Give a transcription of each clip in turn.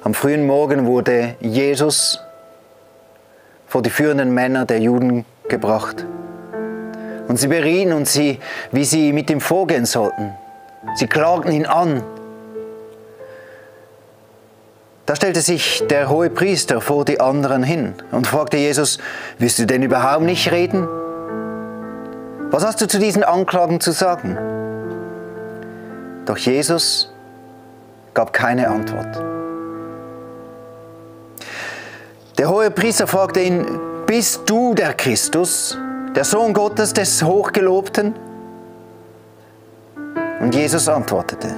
Am frühen Morgen wurde Jesus vor die führenden Männer der Juden gebracht. Und sie berieten uns, wie sie mit ihm vorgehen sollten. Sie klagten ihn an. Da stellte sich der Hohepriester vor die anderen hin und fragte Jesus: Willst du denn überhaupt nicht reden? Was hast du zu diesen Anklagen zu sagen? Doch Jesus gab keine Antwort. Der Hohepriester fragte ihn: Bist du der Christus, der Sohn Gottes, des Hochgelobten? Und Jesus antwortete: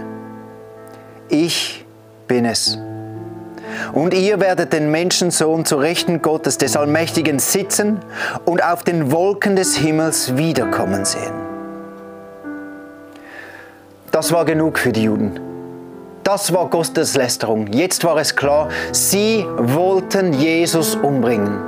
Ich bin es. Und ihr werdet den Menschensohn zur Rechten Gottes, des Allmächtigen, sitzen und auf den Wolken des Himmels wiederkommen sehen. Das war genug für die Juden. Das war Gotteslästerung. Jetzt war es klar, sie wollten Jesus umbringen.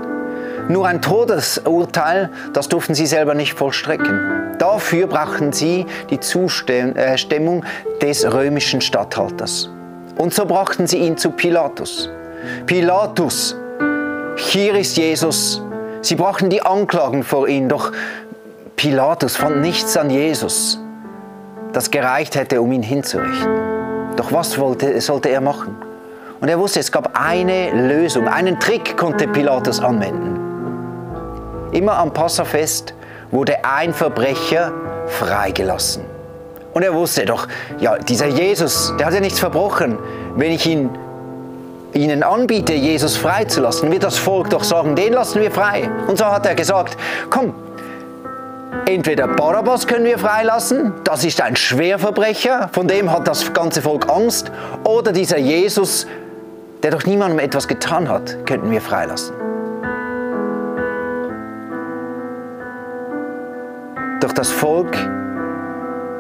Nur ein Todesurteil, das durften sie selber nicht vollstrecken. Dafür brauchten sie die Zustimmung des römischen Statthalters. Und so brachten sie ihn zu Pilatus. Pilatus, hier ist Jesus. Sie brachten die Anklagen vor ihn, doch Pilatus fand nichts an Jesus, das gereicht hätte, um ihn hinzurichten. Doch was sollte er machen? Und er wusste, es gab eine Lösung, einen Trick konnte Pilatus anwenden. Immer am Passafest wurde ein Verbrecher freigelassen. Und er wusste doch, ja, dieser Jesus, der hat ja nichts verbrochen. Wenn ich ihnen anbiete, Jesus freizulassen, wird das Volk doch sagen, den lassen wir frei. Und so hat er gesagt: Komm, entweder Barabbas können wir freilassen, das ist ein Schwerverbrecher, von dem hat das ganze Volk Angst, oder dieser Jesus, der doch niemandem etwas getan hat, könnten wir freilassen. Doch das Volk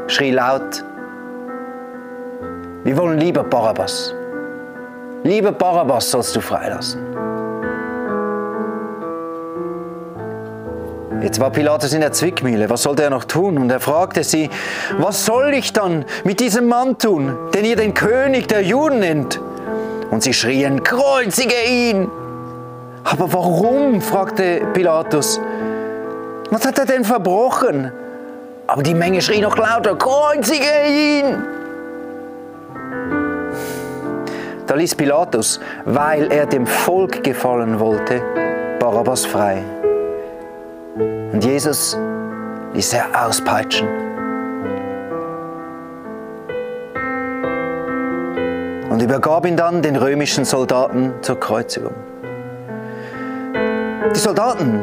schrie laut: Wir wollen lieber Barabbas. Lieber Barabbas sollst du freilassen. Jetzt war Pilatus in der Zwickmühle. Was sollte er noch tun? Und er fragte sie: Was soll ich dann mit diesem Mann tun, den ihr den König der Juden nennt? Und sie schrien: Kreuzige ihn! Aber warum? Fragte Pilatus. Was hat er denn verbrochen? Aber die Menge schrie noch lauter: Kreuzige ihn! Da ließ Pilatus, weil er dem Volk gefallen wollte, Barabbas frei. Und Jesus ließ er auspeitschen. Und übergab ihn dann den römischen Soldaten zur Kreuzigung. Die Soldaten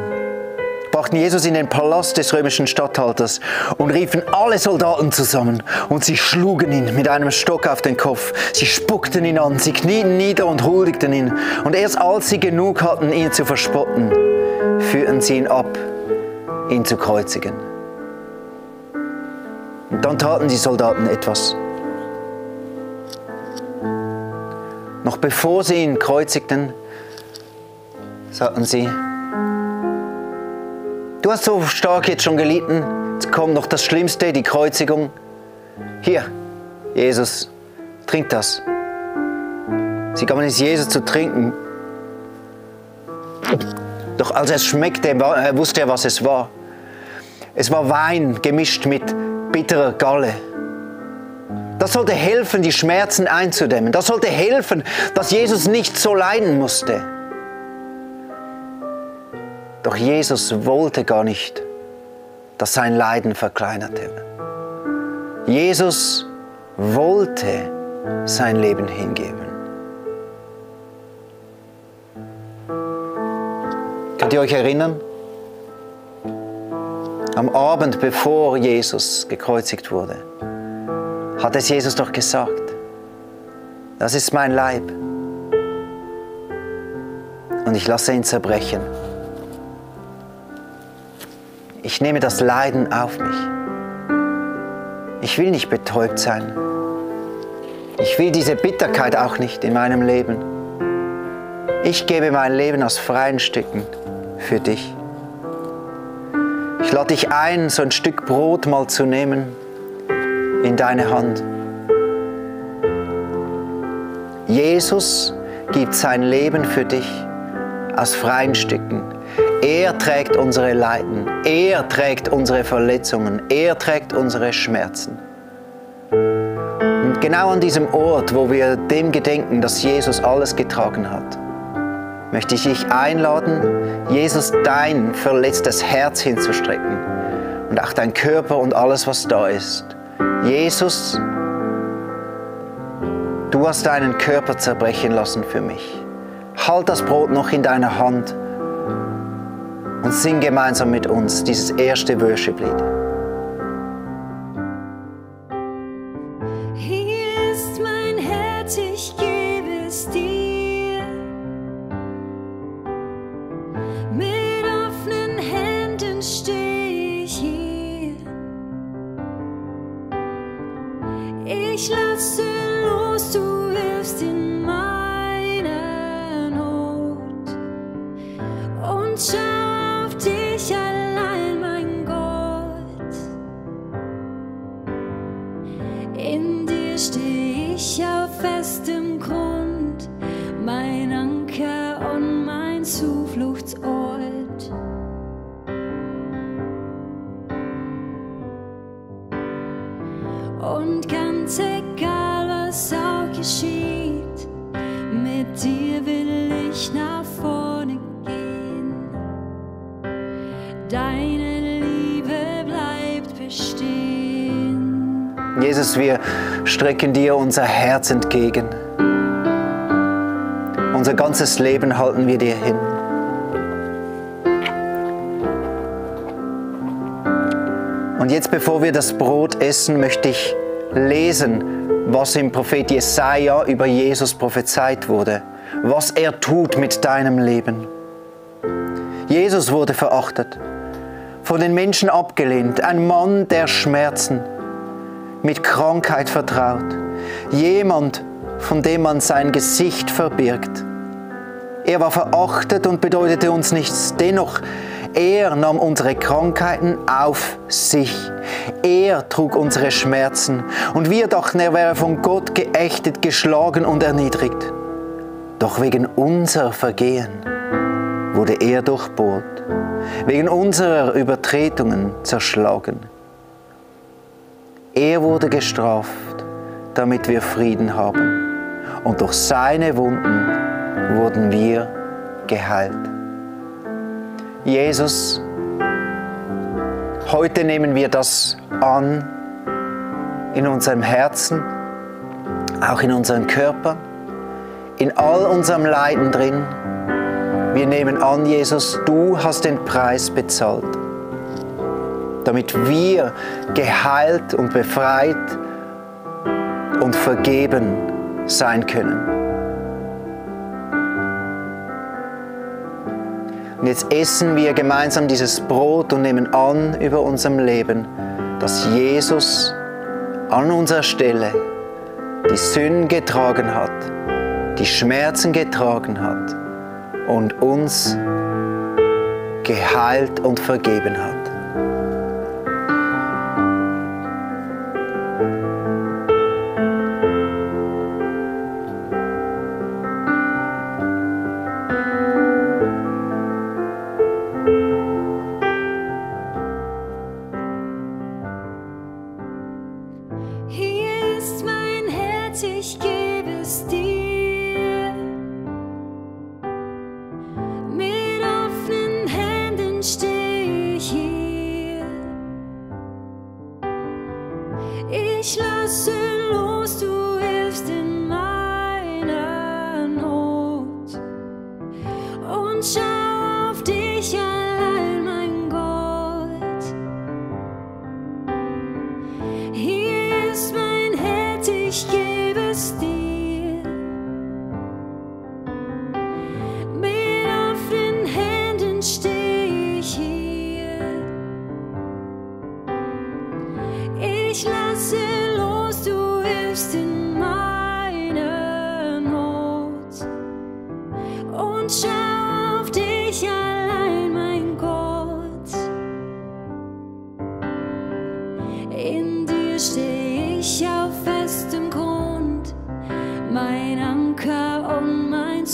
brachten Jesus in den Palast des römischen Statthalters und riefen alle Soldaten zusammen. Und sie schlugen ihn mit einem Stock auf den Kopf. Sie spuckten ihn an, sie knieten nieder und huldigten ihn. Und erst als sie genug hatten, ihn zu verspotten, führten sie ihn ab, ihn zu kreuzigen. Und dann taten die Soldaten etwas. Noch bevor sie ihn kreuzigten, sagten sie: Du hast so stark jetzt schon gelitten, jetzt kommt noch das Schlimmste, die Kreuzigung. Hier, Jesus, trink das. Sie gaben es Jesus zu trinken. Doch als es schmeckte, wusste er, was es war. Es war Wein gemischt mit bitterer Galle. Das sollte helfen, die Schmerzen einzudämmen. Das sollte helfen, dass Jesus nicht so leiden musste. Doch Jesus wollte gar nicht, dass sein Leiden verkleinerte. Jesus wollte sein Leben hingeben. Könnt ihr euch erinnern? Am Abend, bevor Jesus gekreuzigt wurde, hat es Jesus doch gesagt: Das ist mein Leib. Und ich lasse ihn zerbrechen. Ich nehme das Leiden auf mich. Ich will nicht betäubt sein. Ich will diese Bitterkeit auch nicht in meinem Leben. Ich gebe mein Leben aus freien Stücken für dich. Ich lade dich ein, so ein Stück Brot mal zu nehmen in deine Hand. Jesus gibt sein Leben für dich aus freien Stücken. Er trägt unsere Leiden, er trägt unsere Verletzungen, er trägt unsere Schmerzen. Und genau an diesem Ort, wo wir dem gedenken, dass Jesus alles getragen hat, möchte ich dich einladen, Jesus dein verletztes Herz hinzustrecken und auch dein Körper und alles, was da ist. Jesus, du hast deinen Körper zerbrechen lassen für mich. Halt das Brot noch in deiner Hand und sing gemeinsam mit uns dieses erste Worship-Lied. Hier ist mein Herz, ich gebe es dir. Mit offenen Händen stehe ich hier. Ich lasse los, du hilfst in meiner Not. Und schau auf dich allein, mein Gott. In dir stehe ich auf festem Grund, mein Anker und mein Zufluchtsort. Und ganz egal, was auch geschieht, mit dir will ich nach vorne gehen. Deine Liebe bleibt bestehen. Jesus, wir strecken dir unser Herz entgegen. Unser ganzes Leben halten wir dir hin. Und jetzt, bevor wir das Brot essen, möchte ich lesen, was im Prophet Jesaja über Jesus prophezeit wurde, was er tut mit deinem Leben. Jesus wurde verachtet, von den Menschen abgelehnt, ein Mann der Schmerzen, mit Krankheit vertraut, jemand, von dem man sein Gesicht verbirgt. Er war verachtet und bedeutete uns nichts, dennoch er nahm unsere Krankheiten auf sich. Er trug unsere Schmerzen. Und wir dachten, er wäre von Gott geächtet, geschlagen und erniedrigt. Doch wegen unserer Vergehen wurde er durchbohrt, wegen unserer Übertretungen zerschlagen. Er wurde gestraft, damit wir Frieden haben. Und durch seine Wunden wurden wir geheilt. Jesus, heute nehmen wir das an in unserem Herzen, auch in unserem Körper, in all unserem Leiden drin. Wir nehmen an, Jesus, du hast den Preis bezahlt, damit wir geheilt und befreit und vergeben sein können. Und jetzt essen wir gemeinsam dieses Brot und nehmen an über unserem Leben, dass Jesus an unserer Stelle die Sünden getragen hat, die Schmerzen getragen hat und uns geheilt und vergeben hat. Hier ist mein Herz, ich gebe es dir. Mit offenen Händen stehe ich hier. Ich lasse los, du hilfst in meiner Not. Und schau auf dich allein, mein Gott. Hier ist mein Herz, ich gebe es dir. Mit offenen Händen stehe ich hier. Ich lasse los, du hilfst in meiner Not. Und schau auf dich allein, mein Gott. In dir stehe ich auf festem Grund, mein Anker und mein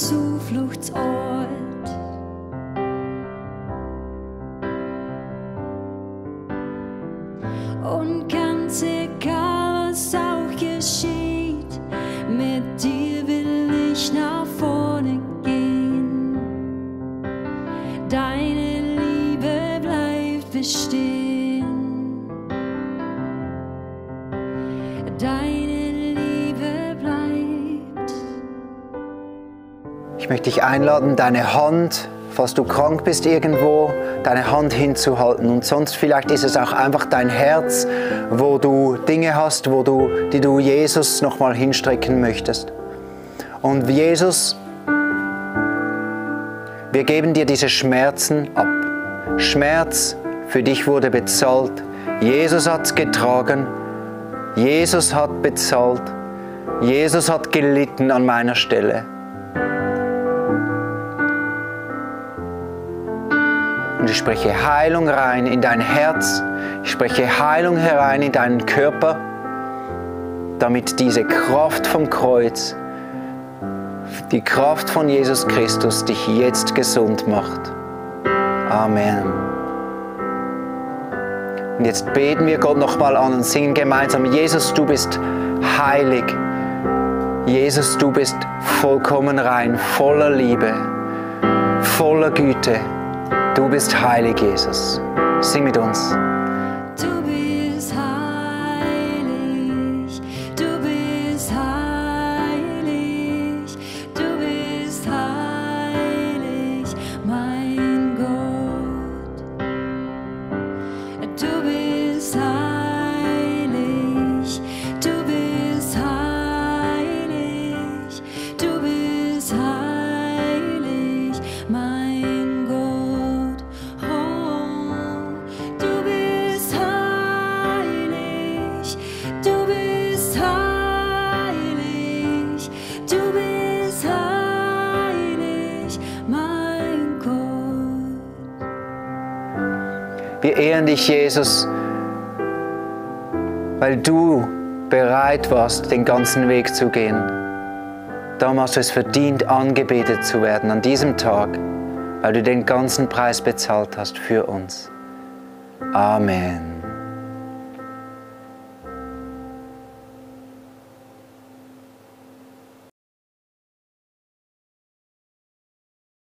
was auch geschieht, mit dir will ich nach vorne gehen. Deine Liebe bleibt bestehen. Deine Liebe bleibt. Ich möchte dich einladen, deine Hand, falls du krank bist irgendwo, deine Hand hinzuhalten. Und sonst vielleicht ist es auch einfach dein Herz, wo du Dinge hast, die du Jesus nochmal hinstrecken möchtest. Und Jesus, wir geben dir diese Schmerzen ab. Schmerz für dich wurde bezahlt. Jesus hat es getragen. Jesus hat bezahlt. Jesus hat gelitten an meiner Stelle. Und ich spreche Heilung rein in dein Herz. Ich spreche Heilung herein in deinen Körper, damit diese Kraft vom Kreuz, die Kraft von Jesus Christus dich jetzt gesund macht. Amen. Und jetzt beten wir Gott nochmal an und singen gemeinsam: Jesus, du bist heilig. Jesus, du bist vollkommen rein, voller Liebe, voller Güte. Du bist heilig, Jesus. Sing mit uns. Du bist heilig, du bist heilig, du bist heilig, mein Gott. Du bist heilig, du bist heilig, du bist heilig, mein Gott. Oh, du bist heilig, du bist heilig, du bist heilig, mein Gott. Wir ehren dich, Jesus, weil du bereit warst, den ganzen Weg zu gehen. Darum hast du es verdient, angebetet zu werden an diesem Tag, weil du den ganzen Preis bezahlt hast für uns. Amen.